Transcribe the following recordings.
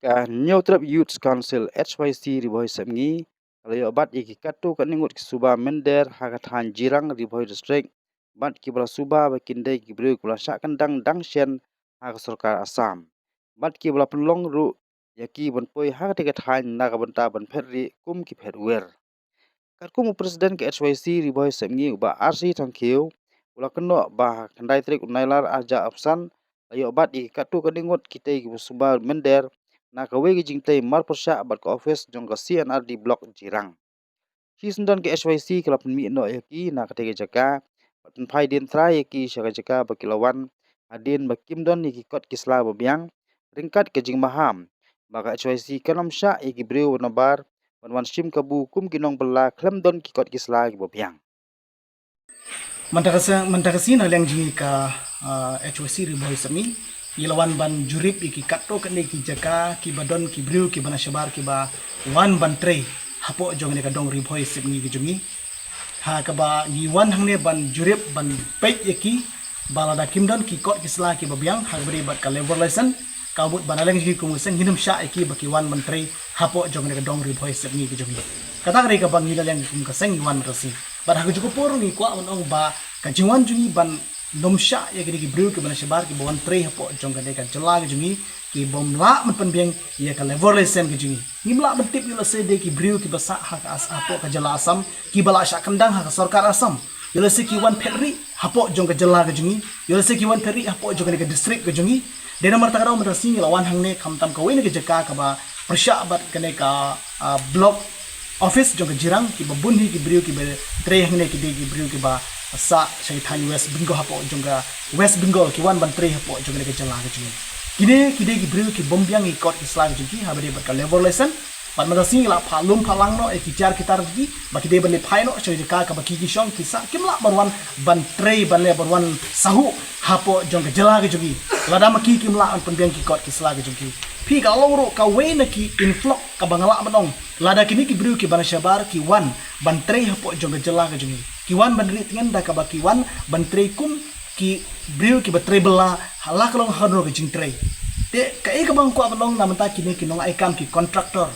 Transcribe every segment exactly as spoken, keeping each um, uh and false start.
Ka Hynñiewtrep Youth Council H Y C Ri Bhoi Sepngi ka la ïoh bat ïa ki katto katne ngut ki suba mynder ha ka thaiñ Jirang, Ri Bhoi District, bad kiba la suba ba kin dei ki briew kiba la shah kyndang dang shen ha ka sorkar Assam, bad kiba la pynlong ruh ïa ki ban poi ha katei ka thaiñ na ka bynta ban phet rieh kum ki phet wer. Katkum u President ka H Y C Ri Bhoi Sepngi, u Bah R C Thangkhiew, u la kynnoh ba ha ka khyndai tarik u Nailar arhajar arphew san la ïoh bat ïa ki katto katne ngut kitei kiba suba mynder na kawei ka jingtei marpyrshah bad ka office jong ka C and R D Block Jirang. Ki shisyndon ka H Y C ka la pynmih noh ïa ki na katei ka jaka bad pynphai dien trai ïa ki sha ka jaka ba ki la wan, hadien ba kim don ïa ki kot ki sla ba biang, ryngkat ka jingmaham ba ka H Y C kan ym shah ïa ki briew nabar ban wan shim kabu kum ki nongbylla khlem don ki kot ki sla kiba biang. Mynta ka sa-, mynta ka sngi na liang jong ngi ka, ah, H Y C Ri Bhoi Sepngi, ngi la wan ban jurip ïa ki katto katne ki jaka kiba don ki briew kiba na shabar kiba wan ban trei hapoh jong kane ka dong Ri Bhoi Sepngi ka jong ngi. Ha kaba ngi wan hangne ban jurip ban peit ïa ki ba lada kim don ki kot ki sla kiba biang ha kaba ïadei bad ka labour license, ka mut ba na liang jong ngi kum ka seng ngin ym shah ïa ki ba ki wan ban trei hapoh jong kane ka dong Ri Bhoi Sepngi ka jong ngi. Kata ka dei kaba ngi na liang kum ka seng ngi wan mynta ka sngi. Bad ha kajuh ka por ngi kwah ban ong ba ka jingwan jong ngi ban nym shah ïa kine ki briew kiba na shabar kiba wan trei hapoh jong kane ka jylla ka jong ngi, ki bym lah ban pynbiang ïa ka labour license ka jong ngi. Ngim lah ban tip ïoh lehse dei ki briew kiba sah ha ka As-, hapoh ka jylla Assam kiba la shah kyndang ha ka sorkar Assam. Ïoh lehse ki wan phet rieh hapoh jong ka jylla ka jong ngi. Ïoh lehse ki wan phet rieh hapoh jong kane ka district ka jong ngi. Dei namar kata ka daw mynta ka sngi ngi la wan hangne khamtam kawei na ka jaka kaba pyrshah bad kane ka, ah, block office jong ka Jirang, kiba bun hi ki briew kiba trei hangne ki dei ki briew kiba sah sha ki thaiñ West Bengal hapoh jong ka West Bengal, ki wan ban trei hapoh jong kane ka jylla ka jong ngi. Kine ki dei ki briew ki bym biang ki kot ki sla ki jong ki haba ïadei bad ka labour license. Bad mynta ka sngi ngi la phah lum phah lang noh ïa ki tiar ki tar ki ba ki dei ban leit phai noh sha ka jaka kaba ki ki shong, ki sah kim lah ban wan ban trei ban leit ban wan sahuh hapoh jong ka jylla ka jong ngi lada ma ki kim lah ban pynbiang ki kot ki sla ki jong ki. Phi, ka long ruh kawei na ki influx kaba nga lah ban ong, lada kine ki briew kiba na shabar ki wan ban trei hapoh jong ka jylla ka jong ngi, ki wan ban rieh tngen da kaba ki wan ban trei kum ki briew kiba trei bylla ha la ka long ha kano ka jingtrei. Te kaei kaba nga kwah ban ong, na mynta kine ki nong ai kam, ki contractor,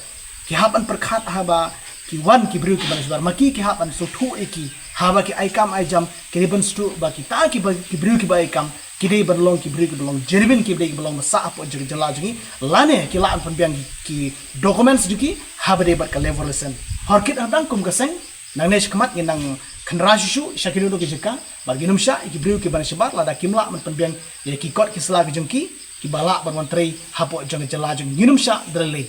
ki hap ban pyrkhat haba ki wan ki briew kiba na shabar, ma ki ki hap ban sngewthuh ïa ki haba ki ai kam ai jam, ki dei ban sngewthuh ba kita kiba, ki briew kiba ai kam ki dei ban long ki briew kiba long genuine, ki dei kiba long ba sah hapoh jong ka jylla jong ngi, lane ki lah ban pynbiang ki, ki documents jong ki haba ïadei bad ka labour license. Hor kit hadang kum ka seng, nangne shakhmat ngin nang khynra shuh shuh sha kino kino ki jaka, bad ngin nym shah ïa ki briew kiba na shabar lada kim lah ban pynbiang ïa ki kot ki sla ki jong ki kiba lah ban wan trei hapoh jong ka jylla jong ngi, ngin nym shah da lei lei.